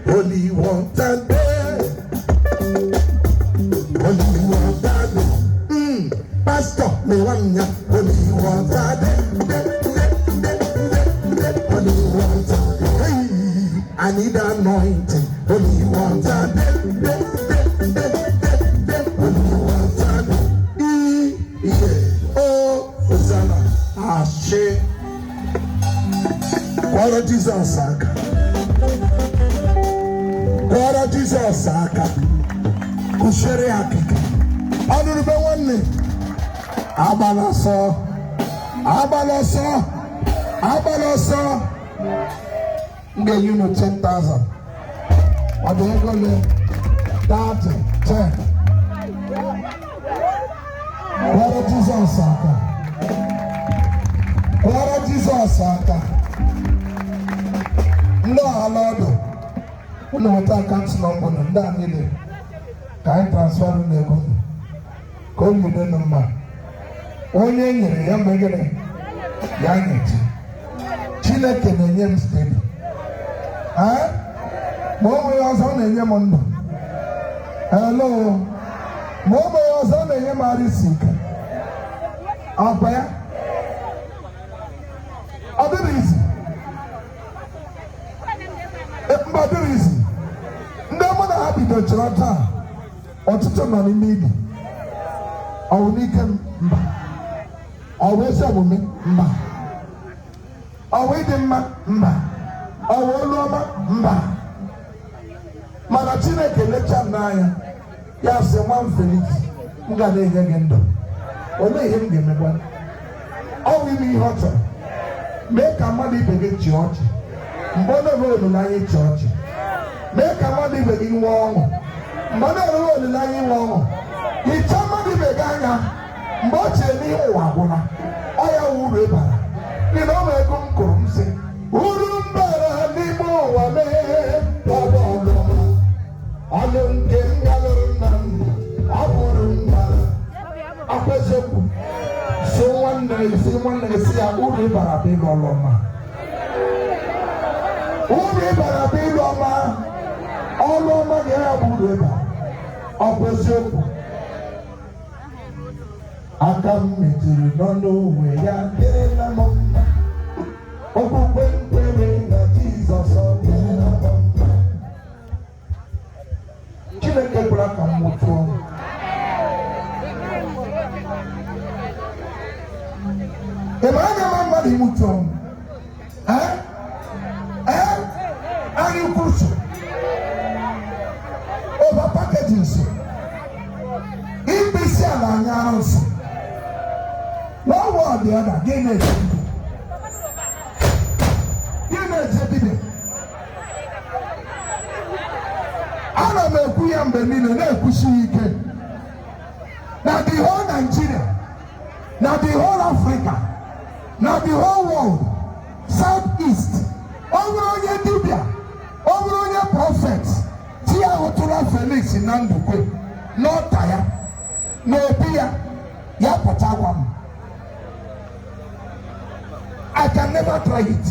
Holy water dey. Holy water dey. Pastor, me wanya. Holy water dey, dey, dey, dey, dey, dey. Holy water. Hey, I need anointing. Holy water dey, dey, dey, dey, dey, dey. Holy water dey. E, yeah. Oh, Hosanna. Ashe. Kụọrọ Jizọs aka. Kụọrọ Jizọs aka. Kụsiere ya akịka. Ọnụrụbe nwanne. Agbala ọsọ. Agbala ọsọ. Agbala ọsọ. M ga-enye unu 10,000. Ọ dị ego ole? 30, 10. Kụọrọ Jizọs aka. Kụọrọ Jizọs aka. Ndị ọhala ọdụ, unu nweta account number unu, ndị a niile ka anyị transfer unu ego unu ka o yido unu mma. Onye nyere ya mgbe gịnị ya nyechi. Chineke na-enye m steady. Ee? Ma o nweghị ọzọ, ọ na-enye m ndụ. Hello. Ma o nweghị ọzọ, ọ na-enye m arụ isi ike. Ọkwa ya? Ọ dịrị izi. Mba, ọ dịrị izi. Ndị mụ na ha bidochara taa, ọtụtụ nọ n'ime ili. Ọ bụ n'ike m? Mba. Ọ bụ ezi omume? Mba. Ọ bụ ịdị mma? Mba. Ọ bụ olu ọma? Mba. Mana Chineke lecha m n'anya, ya sị, "Nwa m Felix, m ga na-enye gị ndụ." Olee ihe m ga-emekwa? Ọ bụ ime ihe ọ chọrọ. Mee ka mmadụ ibe gị chịa ọchị mgbe ọ na-enwe olileanya ịchị ọchị. Mee ka mmadụ ibe gị nwee ọṅụ mgbe ọ na-enweghị olileanya inwe ọṅụ. Hichaa mmadụ ibe gị anya mgbe ọ chere n'ihe ụwa agwụla. Ọ ya wụ uru ị bara, n'ihi na ọ nwere ego m kụrụ m sị uru m bara n'ime ụwa mee ọgbọ ọlụ ọlụ nke m galụrụ nna m. Ọ bụrụ m bara akwa eziokwu. Si nwanne gị, si nwanne gị, si ya, uru ị bara bụ ịlụ ọlụ ọma. Uru ị bara bụ ịlụ ọma, ọlụ ọma gị, ya bụ uru ị bara. Ọ bụ eziokwu. Aka m metụrụ n'ọnụ uwe ya dịrịla m mma. Okwukwe m kwere na Jizọs, ọ dịrịla m mma. Chineke kwere ka m mụtụ ọnụ. Ị ma anya ma mmadụ ịmụtụ ọnụ? Ee? Ee? Anya ukwu so. Over packaging so. Ikpe isi ala anya arụ so. One way or the other, gị na-eje bido. Gị na-eje bido. Ana m ekwu ya mgbe niile, na-ekwusi ike na the whole Nigeria, na the whole Africa, na the whole world, South East, ọ bụrụ onye dibịa, ọ bụrụ onye prophet, chi ya hụtụla Felix na Ndukwe n'ọta ya, n'obi ya, ya pụta gwa m. I can never try it.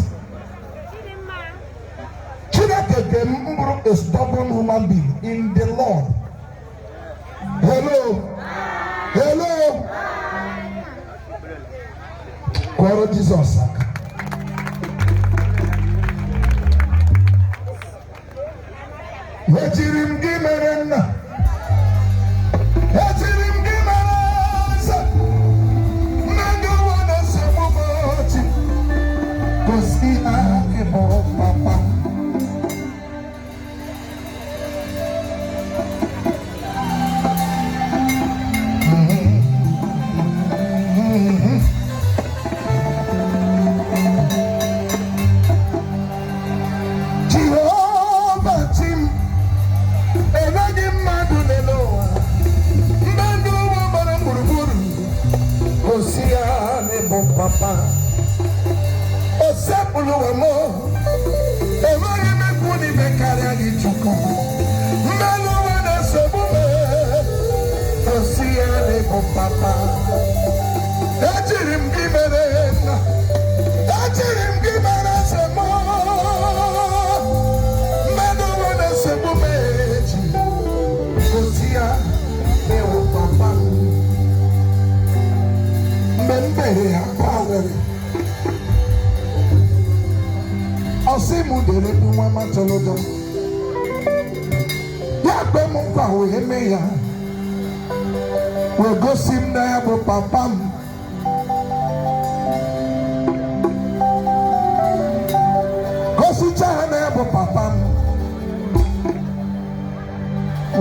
Chineke ke m bụrụ a stubborn human being in the Lord. Hello, hello. Kụọrọ Jizọs aka. Ejiri m gị mere nna. Ejiri m gị mere eze. Nna gị ụwa na-esogbu m ọchị. Gosi na ị bụ papa m. Jehova chi m, enweghị mma. Chebere ya kwarịrị. Ọsị m dere bụ nwa matụlụdọ. Ya kpe m nkwa wee mee ya. Wee gosi m na ya bụ papa m. Gosicha ha na ya bụ papa m.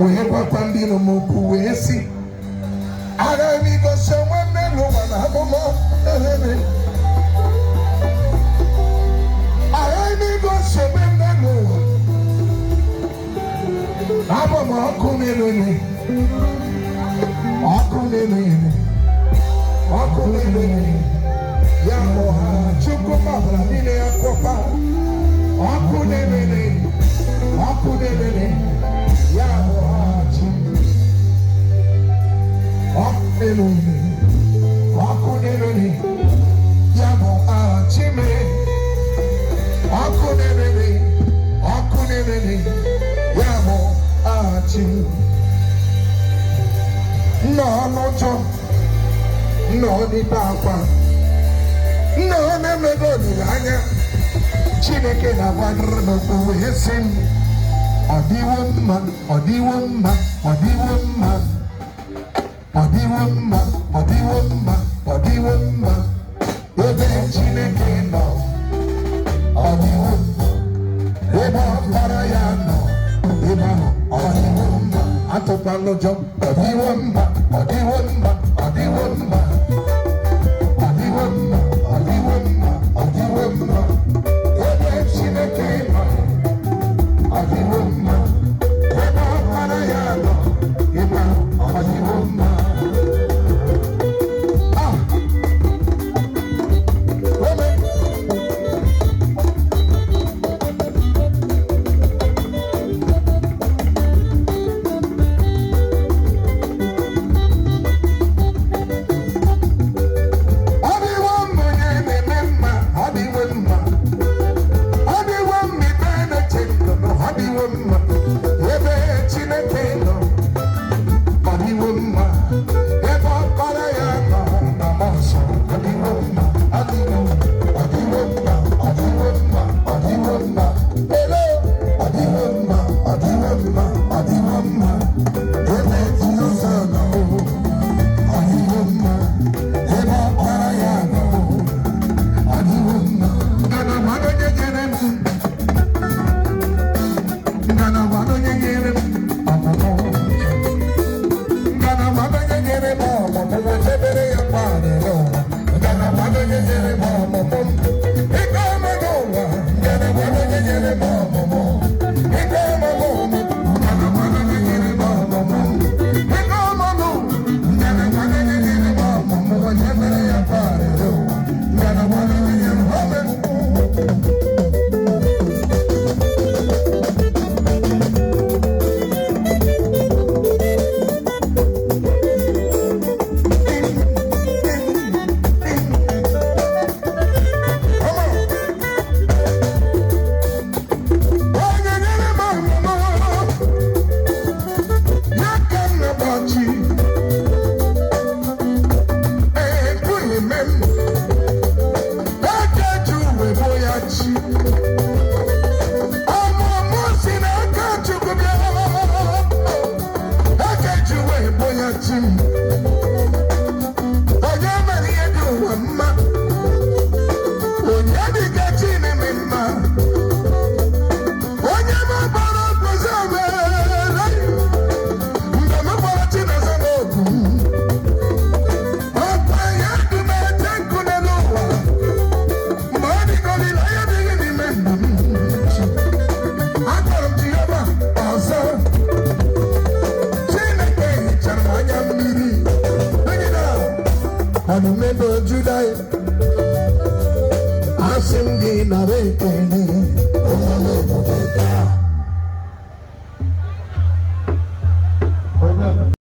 Wee gwakwa ndị iro m okwu wee sị, aghaghị m igosi onwe m n'elu ụwa na abụmọ ehere. Aghaghị m igosi onwe m n'elu ụwa na abụ m ọkụ na-ere ere, ọkụ na-ere ere, ọkụ na-ere ere. Ya bụ ha Chukwu mabara niile ya kwọkwa ọkụ na-ere ere, ọkụ na-ere ere. Ya bụ ha chi. Ọkụ na-ere ere, ọkụ na-ere ere. Ya bụ aha chi mere. Ọkụ na-ere ere, ọkụ na-ere ere. Ya bụ aha chi. Nnọọ n'ụjọ, nnọọ n'ibe akwa, nnọọ na-enweghị olileanya. Chineke na-agwadoro n'okwu wee sị m, ọ dịwo mma, ọ dịwo mma, ọ dịwo mma, ọ dịwo mma, ọ dịwo mma, ọ dịwo mma. Ebe Chineke nọ, ọ dịwo mma. Ebe ọkpara ya nọ, ebe ahụ ọ dịwo mma. Atụkwala ụjọ, ọ dịwo mma, ọ dịwo mma, ọ dịwo mma. Ọ dịwo mma, ọ dịwo mma, ọ dịwo mma. Ebe Chineke nọ, ọ dịwo mma. Ebe ọkpara ya nọ, ebe ahụ ọ dịwo mma. Ah! Ome! Ọ dịwo mma onye na-eme mma, ọ dịwo mma. Ọ dịwo mma ibe na-eche ndụ, ọ dịwo mma. Ebe Chineke nọ, ọ dịwo mma. Ebe ọkpara ya nọ na mmụọ nsọ, ọ dịwo mma, ọ dịwo, ọ dịwo mma, ọ dịwo mma, ọ dịwo mma. Ele, ọ dịwo mma, ọ dịwo mma, ọ dịwo mma. Ebe Jizọs nọ, ọ dịwo mma. Ebe ọkpara ya nọ, ọ dịwo mma. Ngalaba onye nyere m, ngalaba onye nyere m ọmụmụ. Ngalaba onye nyere m ọmụmụ, chebere ya mgbaghara ụwa. Ngalaba onye nyere m ọmụmụ, ikpe ọma n'ụwa. Ngalaba onye nyere m ọmụmụ, ikpe ọma n'ụwa. Ngalaba onye nyere m ọmụmụ, ikpe ọma n'ụwa. Ngalaba onye nyere m ọmụmụ, chebere ya mgbaghara ụwa. Ngalaba onye nyere m ọmụmụ. Come on. Onye nyere m ọmụmụ, ya ka m na-agbachi. Ekwughị m m. Aka ji uwe bụ ya chi. Ọmụmụ si n'aka Chukwu bịa. Aka ji uwe bụ ya chi m. Onye mere ihe dị ụwa mma. Onye dịka chi na-eme mma. Onye m gbara ọkpụzi omere. Mgbe m kpọrọ Chineke n'okwu m. Ọkwa ya dị m eche nkụ n'elu ụwa. Mgbe ọ dị ka olileanya adịghị n'ime ndụ m. Akpọrọ m Jehova ọzọ. Chineke hichara m anya mmiri. Bring it down. Ọdụm ebo Juda, asị m gị nara ekele. Onye ebube taa.